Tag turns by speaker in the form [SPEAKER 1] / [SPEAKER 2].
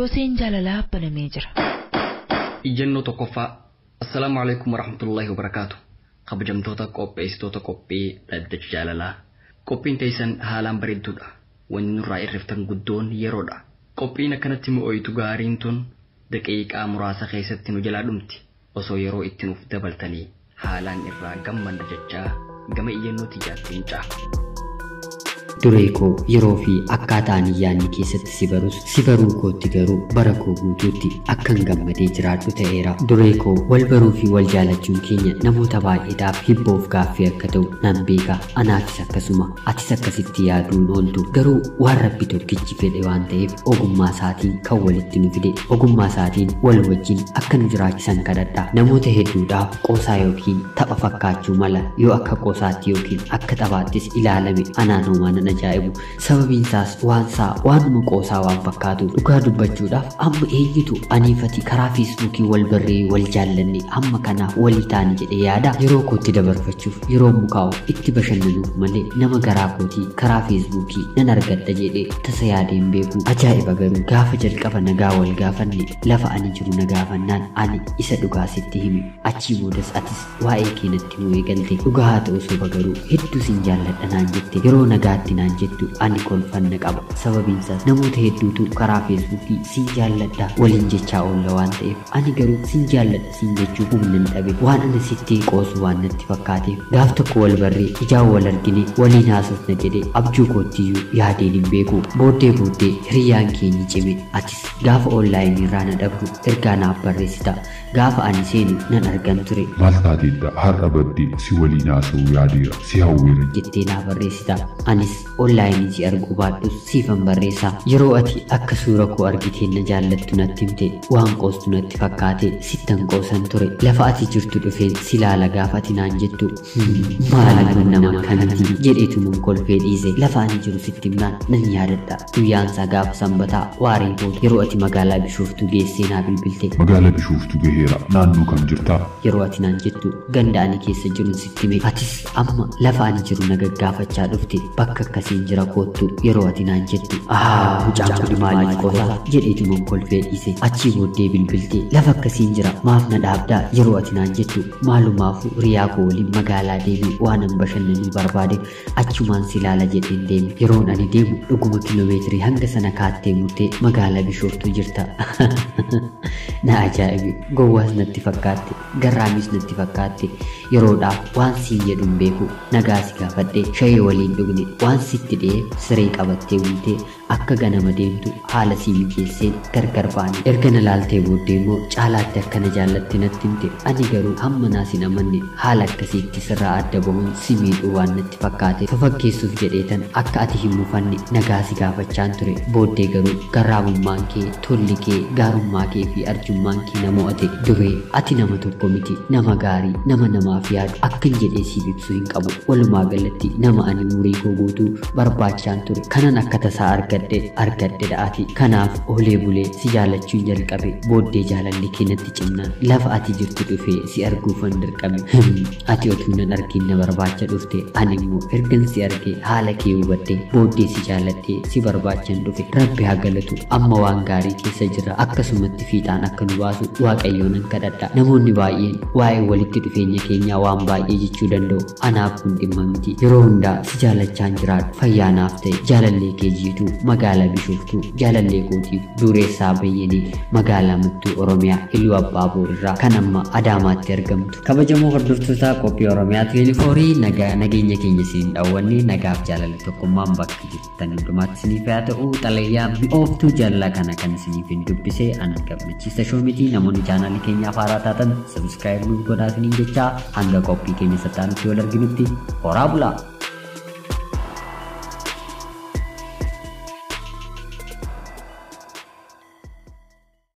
[SPEAKER 1] Dooseen jaalalaa banamee jira.
[SPEAKER 2] Ijannoo tokkoffaa. Assalaamu alaikum warahmatullaahi wabarakaatu. Kabajamtoota qopheessitoota qophii dhaddacha jaalalaa. Qophiin teessan haalaan bareedduudha. Wanni nurraa irriftan guddoon yeroodha. Qophiin akkanatti mi'ooytu gaariin tun daqiiqaa muraasa keessatti nu jalaa dhumti. Osoo yeroo itti nuuf dabaltanii haalaan irraa gammanna jechaa gama iyyannoo tiyyaattiin ca'a.
[SPEAKER 3] Duree koo yeroo fi akkaataa ani yaadne keessatti si barus si baruu kootti garuu bara koo guutuutti akkan gammadee jiraadhu ta'eera. Duree koo wal baruu fi wal jaalachuun keenya namoota baay'eedhaaf hibboof gaaffii akka ta'u nan beeka. Anaafis akkasuma atis akkasitti yaaduun ooltu garuu waan rabbi tokkichi fedhe waan ta'eef ogummaa isaatiin kan walitti nu fide ogummaa isaatiin wal wajjin akka nu jiraachisan kadhadha. Namoota hedduudhaaf qoosaa yookiin tapha fakkaachuu mala yoo akka qoosaatti yookiin akka taphaattis ilaalame anaan homaa nan ajaa'ibu. Sababiin isaas waan isaa waanuma qoosaa waan fakkaatu dhugaa dubbachuudhaaf amma eenyutu aniifati karaa feesbuukii wal barree wal jaallanne amma kanaaf walii taane jedhee yaada. Yeroo kootti dabarfachuuf yeroo mukaa'u itti bashannanuuf malee nama garaa kootii karaa feesbuukii nan argadha jedhee tasa yaadeen beeku. Ajaa'iba garuu gaafa jalqaba nagaa wal gaafanne lafa ani jiru na gaafannaan ani isa dhugaa sitti himi. Achii boodas atis waa'ee kee natti himuu eegalte. Dhugaa haa ta'u soba garuu hedduu sin jaalladha naan jette. Yeroo nagaatti naan jettu ani kolfanna qaba. Sababiin isaas namoota hedduutu karaa feesbuukii sin jaalladha waliin jechaa oolla waan ta'eef ani garuu sin jaalladha sin jechuu humna dhabe. Waan ani sitti qoosu waan natti fakkaateef gaaf tokko wal barree ijaan wal argine waliin haasofna jedhee abjuu koottiyyuu yaadeen hin beeku. Booddee booddee hiriyyaan keenya cime. Atis gaafa onlaayinii irraa na dhabdu ergaa naaf barreessita. Gaafa ani seenu nan argan ture.
[SPEAKER 4] Maal taateedha har'a baddee si waliin haasa'uu yaadeera si hawweera
[SPEAKER 3] jettee naa barreessita. Anis onlaayinii si arguu baadhus siifan barreessa. Yeroo ati akka suura koo argiteen na jaallattu natti himte waan qoostu natti fakkaate sittan qoosan ture. Lafa ati jirtu dhufeen si laala gaafa ati naan jettu maali kun nama akkanati jedheetu mun kolfee dhiise. Lafa ani jiru sitti himnaan nan yaadadha. Guyyaan isaa gaafa sanbataa waaree booda yeroo ati magaalaa Bishooftuu geessee naa bilbilte.
[SPEAKER 4] Magaalaa Bishooftuu gaheera naannoo kam jirtaa?
[SPEAKER 3] Yeroo ati naan jettu ganda ani keessa jirun sitti hime. Atis amma lafa ani jiru na gaggaafachaa dhufte. Bakka akkasiin jira koottu yeroo ati naan jettu mucaan kun maaliif qoosaa jedheetu mun kolfee dhiise. Achii booddee bilbilte lafa akkasiin jira maaf na dhaabdaa yeroo ati naan jettu maalumaafuu riyaa koo waliin magaalaa deeme waan an bashannanuu barbaade achumaan si ilaala jedheen deeme. Yeroon ani deemu dhuguma kiiloomeetirii hanga sana kaattee murtee magaalaa Bishooftuu jirta. Na ajaa'ibe gowwaas natti fakkaatte garraamis natti fakkaatte. Yeroodhaaf waan siin jedhu hin beeku. Nagaa si gaafadhe shayii waliin dhugne waan sitti dhi'eef siree qabattee bultee akka ganama deemtu haala sii mijeesseen gargar baane. Erga na laaltee booddee immoo caalaatti akka na jaallatte natti himte. Ani garuu hamma naas hin amanne haala akkasiitti sirraa adda bahuun si miidhuu waan natti fakkaate fafakkeessuuf jedheetan akka ati hin mufanne nagaa si gaafachaan ture. Booddee garuu garraamummaan kee, tolli kee, gaarummaa kee fi arjummaan kee na mo'ate. Duree ati nama tokko miti, nama gaarii, nama namaaf yaadu akkan jedhee siif ibsuu hin qabu. Walumaa galatti nama ani umurii koo guutuu barbaachaan ture kanan akka tasaa argadhe ati. Kanaaf olee bulee si jaalachuun jalqabe. Booddee jaalalli kee natti cimnaan lafa ati jirtu dhufee si arguufan dirqame. Ati otuu nan argin na barbaacha dhufte. Ani immoo ergan si argee haala kee hubadhe booddee si jaaladhee si barbaachan dhufe. Rabbi haa galatu amma waan gaarii keessa jira. Akkasumatti fiixaan akka nu baasu Waaqayyoon nan kadhadha. Namoonni baay'een waa'ee walitti dhufeenya keenyaa waan baay'ee jechuu danda'u. Anaaf kun dhimma miti. Yeroo hundaa si jaalachaan jiraadhu. Fayyaa naaf ta'e jaalallee kee jiituu magaalaa Bishooftuu jaalallee kootiif Dureessaa Bayyenee magaalaa Mattuu Oromiyaa Iluu Abbaa Boor irraa kan amma Adaamaatti argamtu.
[SPEAKER 5] Kabajamoo hordoftoota qophii Oromiyaa 24 nagaa nageenya keenya isin dhawwanne nagaaf jaalala tokkummaan bakka jirtan hundumaatti isiniif haa ta'u. Xalayaa mi'ooftuu jaalala kana kan isiniif hin dubbise an gammachiisa shoomitii. Namoonni chaanaalii keenyaaf haaraa taatan sabiskiraayib nuuf godhaa isiniin jechaa hanga qophii keenya sattaanutti wal arginutti horaa bulaa.